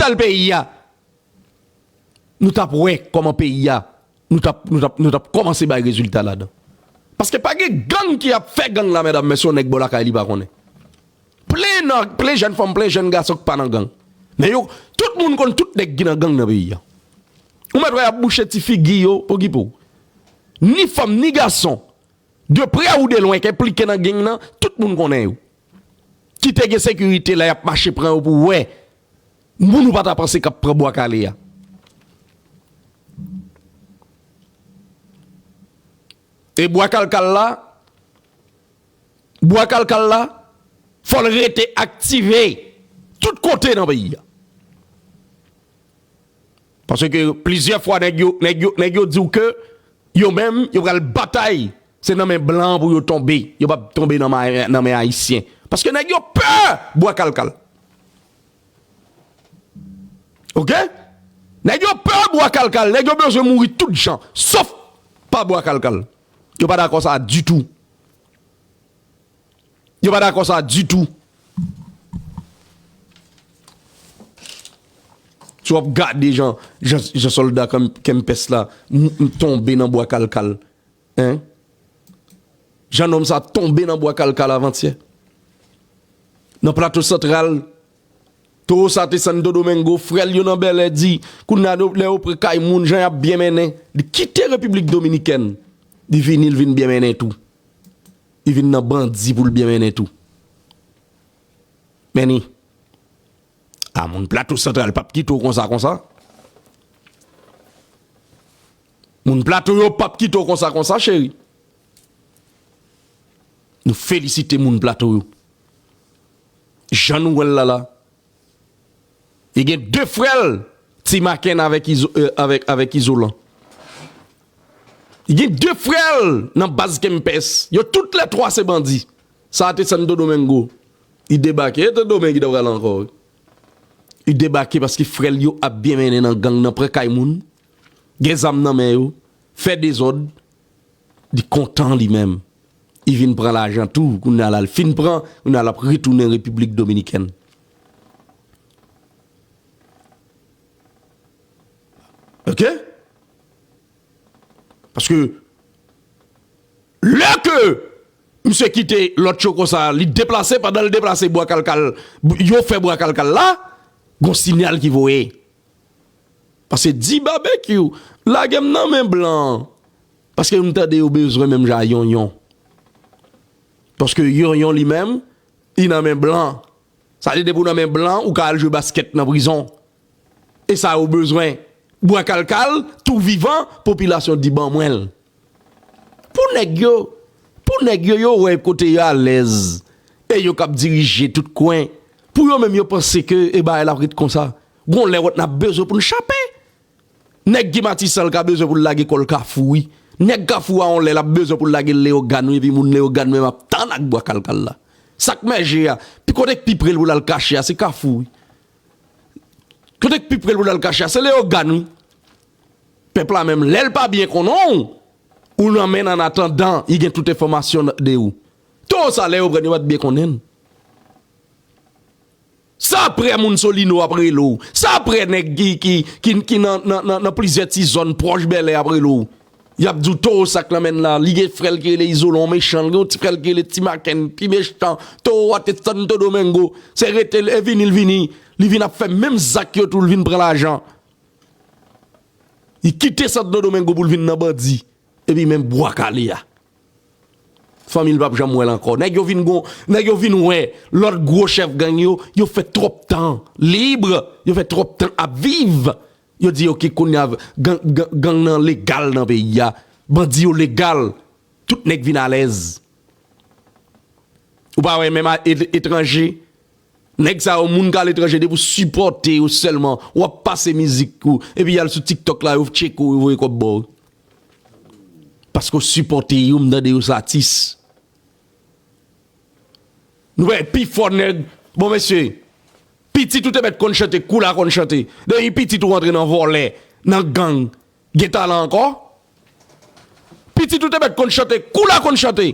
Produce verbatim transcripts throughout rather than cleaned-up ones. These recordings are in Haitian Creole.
al peyi a, nou t ap wè kòman peyi a, nou t ap, nou t ap, nou t ap kòmanse bay rezilta ladan. Paske pa gen gang ki ap fè gang la, medam, mesye, yon nèg bò lakay li pa konnen. Plen nan, plen jèn fanm, plen jèn gason ki pa nan gang. Men yo, tout moun konn tout nèg ki nan gang nan peyi a. Ou mèt wè y ap bouche ti figi yo, pokipo. Ni fanm, ni gason, de prè ou de lwen, ki enplike nan gang nan, tout moun konnen yo. Kite gen sekirite la, y ap mache pran yo pou wè. Moun ou pa ta panse k ap pran bwa kale a. E bwa kalkal la, bwa kalkal la, fò l rete aktive tout kote nan peyi a. Paske plizyè fwa, nèg yo, nèg yo, nèg yo di w ke yo menm, yo pral batay, se nan men blan pou yo tonbe. Yo p ap tonbe nan ma-, nan men ayisyen. Paske nèg yo pè bwa kalkal. Oke? Nèg yo pè bwa kalkal. Nèg yo bezwen mouri tout jan, sof pa bwa kalkal. Yo pa dakò sa ditou. Yo pa dakò sa ditou. Si w ap gade jan, jan, jan sòlda Kèm-, Kempès la, m, m tonbe nan bwa kalkal. Hein? Jan nonm sa tonbe nan bwa kalkal avantyè. Nan Plato Santral, towo sa te Santo Domingo, frè l yo nan Bèlè di, kounye a, lè yo pre kay moun, jan y ap byen mennen, li kite Repiblik Dominikèn, li vini, li vin byen mennen tou. Li vin nan bandi pou l byen mennen tou. Men ni. A, moun Plato Santral p ap kite w konsa, konsa. Moun Plato yo p ap kite w konsa, konsa, cheri. Nou felisite moun Plato yo. Jan nou wè l la, la. Li gen de frè l, Ti Maken avèk Izo-, euh, avèk, avèk Izolan. Li gen de frè l nan baz Kempès. Yo tout lè twa se bandi. Sa a te Santo Domingo. Li debake. E te Domingo ki ta pral ankò, wi. Li debake paske frè l yo ap byen mennen nan gang nan, pran kay moun, gen zam nan men yo, fè dezòd. Li kontan li menm. Li vin pran lajan tou. Kounye a la, l fin pran, kounye a l ap retounen Repiblik Dominikèn. Oke? Paske lè ke misye kite lòt yo konsa, li deplase, pandan l deplase bwa kalkal, yo fè bwa kalkal la, gon sinyal ki voye. Paske di Babekyou, lage m nan men blan. Paske m tande yo bezwen menm jan a Yonyon. Paske Yonyon li menm, li nan men blan. Sa vle di depi w nan men blan, ou ka al jwe baskèt nan prizon. E sa yo bezwen. Bwa kalkal, tou vivan, popilasyon di ban mwen l. Pou nèg yo, pou nèg yo, yo wè kote yo alèz. E yo k ap dirije tout kwen. Pou yo menm yo panse ke e bagay la ap ret konsa. Gon lè wòt n ap bezwen pou n chape. Nèg ki Matisan l ka bezwen pou l lage kò l Kafou, wi. Nèg Kafou a yon lè l ap bezwen pou l lage l Leyogàn, wi, epi moun Leyogàn menm ap tann ak bwa kalkal la. Sa k mèje a, pi kote k pi pre l pou l al kache a, se Kafou, wi. Kote k pi pre l pou l al kache a, se Leyogàn, wi. Pèp la menm, lè l pa byen konnen w, ou nan men l annatandan li gen tout enfòmasyon de ou. Towo sa, lè yo pran l, yo pa t byen konnen l. Sa aprè moun Solino ap rele w. Sa aprè nèg ki, ki, ki, ki nan, nan, nan, nan plizyè ti zòn pwòch Bèlè ap rele w. Y ap di w towo sa k nan men l la, li gen frè l ki rele Izolan, mechan, li gen yon ti frè l ki rele Ti Maken, pi mechan, towo a te Santo Domingo, se rete l, e vini l vini, li vin ap fè menm zak yo tou, l vin pran lajan. Li kite Santo Domingo pou l vin nan bandi, epi menm bwa kale a. Fanmi l p ap janm wè l ankò. Nèg yo vin gon, nèg yo vin wè lòt gwo chèf gang yo, yo fè twòp tan lib, yo fè twòp tan ap viv. Yo di, oke, kounye a, gang, gang, gang nan legal nan peyi a. Bandi yo legal. Tout nèg vin alèz. Ou pa wè menm a, e-, etranje, nèg sa yo, moun k aletranje, depi w sipòte yo sèlman, w ap pase mizik ou, epi y al sou TikTok la, yo tcheke w, yo voye kòb ba w. Paske w sipòte yo, m tande yo se atis. Nou wè pi fò nèg. Bon, mesye, pitit ou te mèt konn chante, kou la konn chante. Depi pitit ou antre nan vòlè, nan gang, gen talan ankò? Pitit ou te mèt konn chante, kou la konn chante.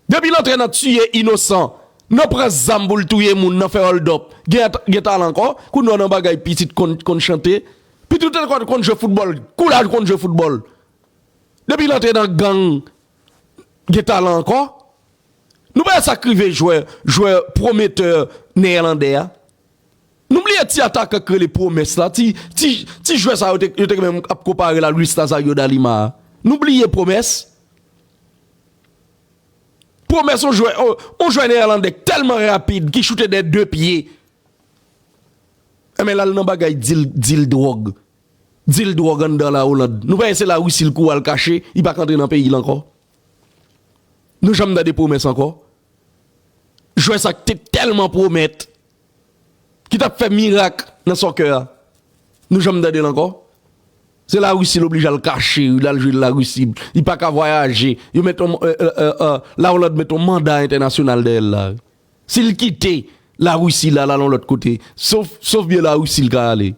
Depi l antre nan tiye inosan, Nan pran zam pou l touye moun, nan fè hold up. Gen, gen talan ankò, kounye a nan bagay pitit konn, konn chante. Pitit konn, konn jwe foutbòl, koulaj konn jwe foutbòl. Depi l antre nan gang, gen talan ankò. Nou pa wè sa k rive jwè, jwè pwometè nèlandè a. Nou bliye ti atakan k rele Pwomès la, ti, ti, ti jwè sa yo te, yo te menm ap konpare l a Luis Nazario da Lima a. Nou bliye Pwomès. Pwomès on jwè, on, on jwè nèlandè k tèlman rapid, ki choute dè de pye. Enben, l al nan bagay dil, dil dwòg. Dil dwòg anndan Lawoland. Nou pa wè se Larisi l kouri al kache, li pa ka antre nan peyi l ankò. Nou janm tande Pwomès ankò. Jwè sa k te tèlman pwomèt, ki t ap fè mirak nan sòkè a. Nou janm tande l ankò. Se Larisi l oblije al kache, l al jwe Larisi. Li pa ka vwayaje. Yo met on, euh, euh, euh, euh, Lawoland met on manda entènasyonal dèyè l la. Si l kite Larisi la, l al on lòt kote. Sof, sof byen Larisi l ka ale.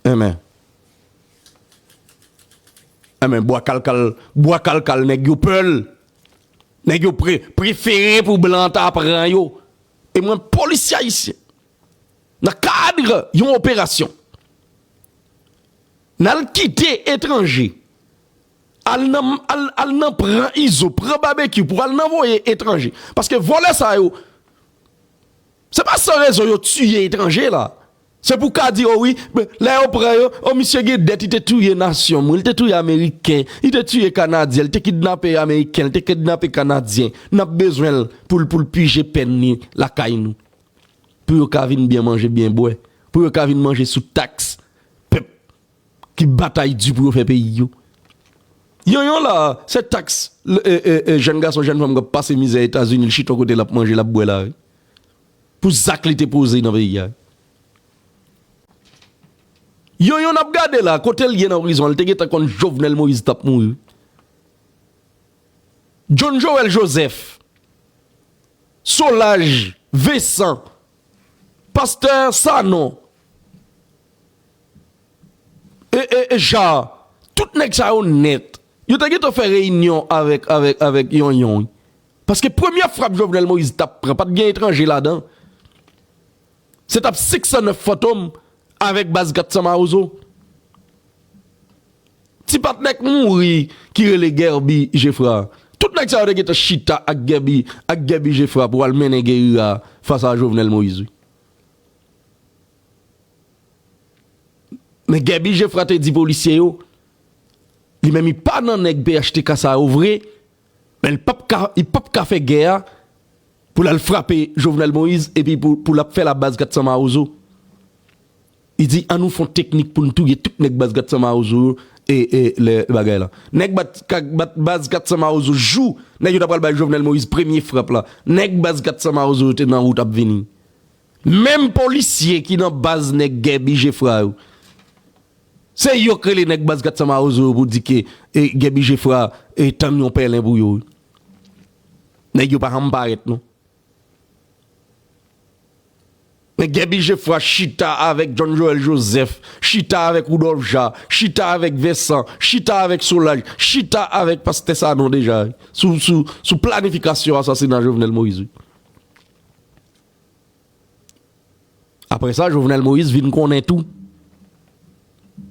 Enben. Enben, bwa kalkal, bwa kalkal, nèg yo pè l. Nèg yo pre, prefere pou blan ta pran yo. E mwen, polisye ayisyen, nan kad yon operasyon, n al kite etranje, al nan, al, al nan pran Izo, pran Babekyou pou al nan voye etranje. Paske vòlè sa yo, se pa san rezon yo tiye etranje la. Se pou ka di, o wi, men lè yo pran yo, o misye gen dèt, li te touye nasyon moun, li te touye Ameriken, li te tiye Kanadyen, li te kidnape Ameriken, li te kidnape Kanadyen. N ap bezwen l pou l, pou l pije pèn li lakay nou. Pou yo ka vin byen manje, byen bwè. Pou yo ka vin manje sou taks pèp ki batay di pou yo fè peyi yo. Yonyon la, se taks, e, e, e, jèn gason, jèn fanm k ap pase mizè Etazini, l chita yon kote, l ap manje, l ap bwè la, wi. Pou zak li te poze nan peyi a. Yonyon n ap gade la, kote l ye nan prizon an, li te gentan konn Jovenel Moïse t ap mouri. John Joël Joseph, Solaj, Vincent, Pastè Sanon, e, e, e Ja, tout nèg sa yo nèt. Yo te gentan fè reyinyon avèk, avèk, avèk Yonyon, wi. Paske premye frap Jovenel Moïse t ap pran, pa t gen etranje ladan. Se t ap senk san nèf Fantom avèk baz kat san Mawozo. Ti patnè k mouri ki rele Guerby Geffrard. Tout nèg sa yo te gentan chita ak Guerby, ak Guerby Geffrard pou al mennen geri a fas a Jovenel Moïse, wi. Men Guerby Geffrard te di polisye yo, li menm li pa nan nèg P H T K sa yo vre, men li p ap ka, li p ap ka fè gè a pou l al frape Jovenel Moïse epi pou, pou l ap fè l a baz kat san Mawozo. Li di, "An nou fè yon teknik pou n touye tout nèg baz kat san Mawozo yo, e, e, lè bagay la." Nèg bat, ka, bat baz kat san Mawozo jou nèg yo ta pral bay Jovenel Moïse premye frap la. Nèg baz kat san Mawozo yo te nan wout ap vini. Menm polisye ki nan baz nèg Guerby Geffrard yo, se yo k rele nèg baz kat san Mawozo yo pou di ke, e, Guerby Geffrard, e, tann yon pèlen pou yo. Nèg yo pa janm parèt, non. Men Guerby Geffrard chita avèk John Joël Joseph, chita avèk Rudolph Ja, chita avèk Vincent, chita avèk Solaj, chita avèk Pastè Sanon deja, wi, sou, sou, sou planifikasyon asasina Jovenel Moïse, wi. Apre sa, Jovenel Moïse vin konnen tou.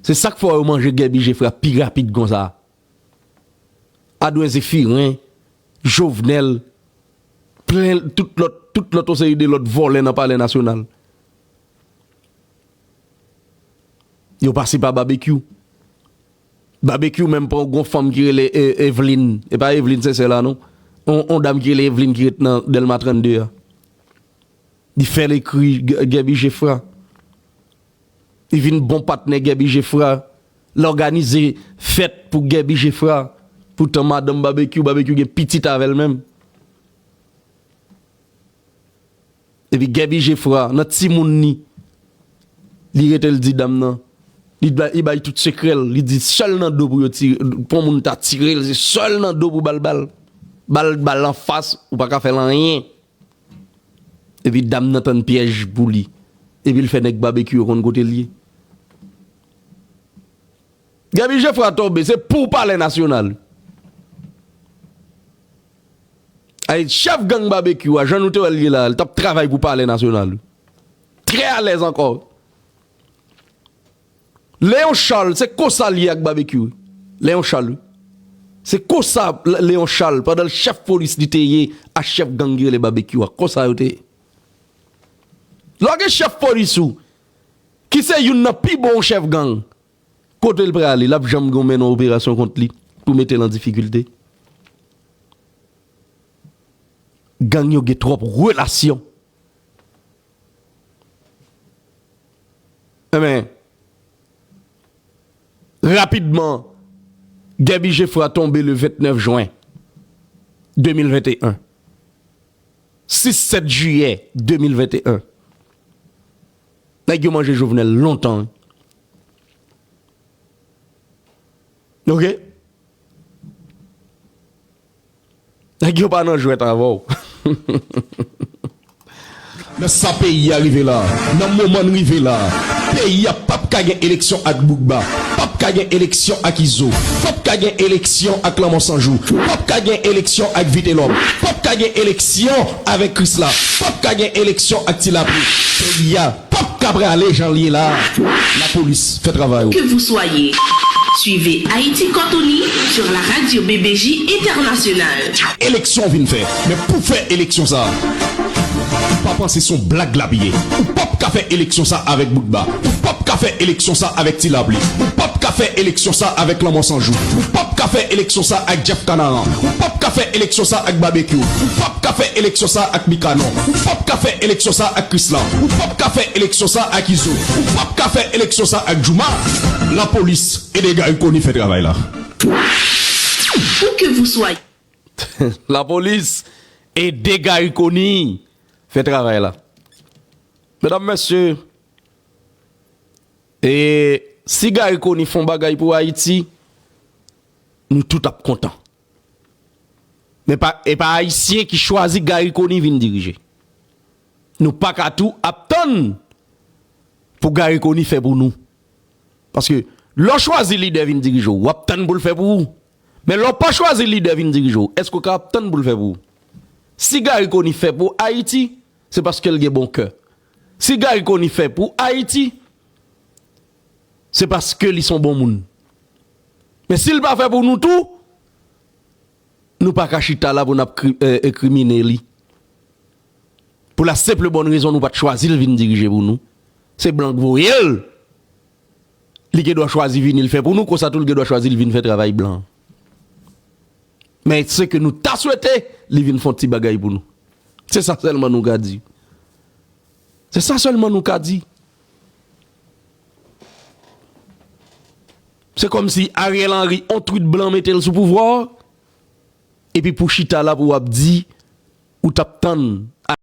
Se sa k fè yo manje Guerby Geffrard pi rapid konsa. Adwen Zephirin, Jovenel, plen tout lòt, tout lòt, yon seri de lòt vòlè nan Palè Nasyonal. Yo pase pa Babekyou. Babekyou menm pran yon fanm ki rele, e, Eveline. E pa Eveline, se sè la, non. On, on dam ki rele Eveline ki ret nan Dèlma trannde a. Li fè l ekri G-, Guerby Geffrard. Li vin bon patnè Guerby Geffrard. L òganize fèt pou Guerby Geffrard. Poutan madanm Babekyou, Babekyou gen pitit avè l menm. Epi Guerby Geffrard, nan timoun li, li rete l di dam nan. Li bay, li bay tout sekrè l. Li di sèl nan do pou yo tire, pou moun ta tire l, se sèl nan do pou ba l bal. Ba l bal anfas, ou pa ka fè l anyen. Epi dam nan tann pyèj pou li. Epi l fè nèg Babekyou yo konn kote l ye. Guerby Geffrard tonbe, se pou Palè Nasyonal. Ay, chèf gang Babekyou a, jan nou te wè l ye la, li t ap travay pou Palè Nasyonal, wi. Trè alèz ankò. Léon Charles, se konsa l ye ak Babekyou, wi. Léon Charles, wi. Se konsa L-, Léon Charles, pandan l chèf polis, li te ye a chèf gang ki rele Babekyou a. Konsa yo te ye. Lè w gen chèf polis ou, ki se youn nan pi bon chèf gang, kote l prale, l ap janm gen mennen yon operasyon kont li pou mete l an difikilte? Gang yo gen twòp relasyon. Enben, rapidman, Guerby Geffrard tonbe le vennèf jen de mil venteyen. Sis, sèt jiyè de mil venteyen. Nèg yo manje Jovenel lontan, wi. Ok? Nèg yo pa nan jwèt avè w. Nan sa peyi a rive la, nan moman n rive la, peyi a p ap ka gen eleksyon ak Bougba, p ap ka gen eleksyon ak Izo, p ap ka gen eleksyon ak Lanmò San Jou, p ap ka gen eleksyon ak Vitelòm, p ap ka gen eleksyon avèk Krisla, p ap ka gen eleksyon ak Ti Lapli. Peyi a p ap ka prale jan l ye la. Lapolis, fè travay ou. Que vous soyez, suivez Haïti Cortoni sur la radio B B J Internationale. Eleksyon vin fè, men pou fè eleksyon sa, ou pa panse se yon blag l ap ye? Ou p ap ka fè eleksyon sa avèk Bougba. Ou p ap ka fè eleksyon sa avèk Ti Lapli. Ou p ap ka fè eleksyon sa avèk Lanmò San Jou. Ou p ap ka fè eleksyon sa ak Jeff Kanaran. Ou p ap ka fè eleksyon sa ak Babekyou. Ou p ap ka fè eleksyon sa ak Mikanon. Ou p ap ka fè eleksyon sa ak Krislan. Ou p ap ka fè eleksyon sa ak Izo. Ou p ap ka fè eleksyon sa ak Jouma. Lapolis, ede Garry Conille fè travay la. Où que vous soyez. Lapolis, ede Garry Conille fè travay la. Medam, mesye, e si Garry Conille fè yon bagay pou Ayiti, nou tout ap kontan. Men pa, e pa Ayisyen ki chwazi Garry Conille vin dirije. Nou pa ka tou ap tann pou Garry Conille fè pou nou. Paske lè w chwazi lidè vin dirije w, w ap tann pou l fè pou ou. Men lè w pa chwazi lidè vin dirije w, èske w ka ap tann pou l fè pou ou? Si Garry Conille fè pou Ayiti, se paske l gen bon kè. Si Garry Conille fè pou Ayiti, se paske li se yon bon moun. Men si l pa fè pou nou tou, nou pa ka chita la pou n ap kri-, e, e, krimine li. Pou la senp bòn rezon nou pa t chwazi l vin dirije pou nou. Se blan k voye l. Li gen dwa chwazi vini l fè pou nou, konsa tou l gen dwa chwazi l vin fè travay blan. Men se ke nou ta swete, li vin fè yon ti bagay pou nou. Se sa sèlman nou ka di. Se sa sèlman nou ka di. Se kòmsi Ariel Henry, yon twit blan mete l sou pouvwa a, epi pou chita la pou w ap di, ou t ap tann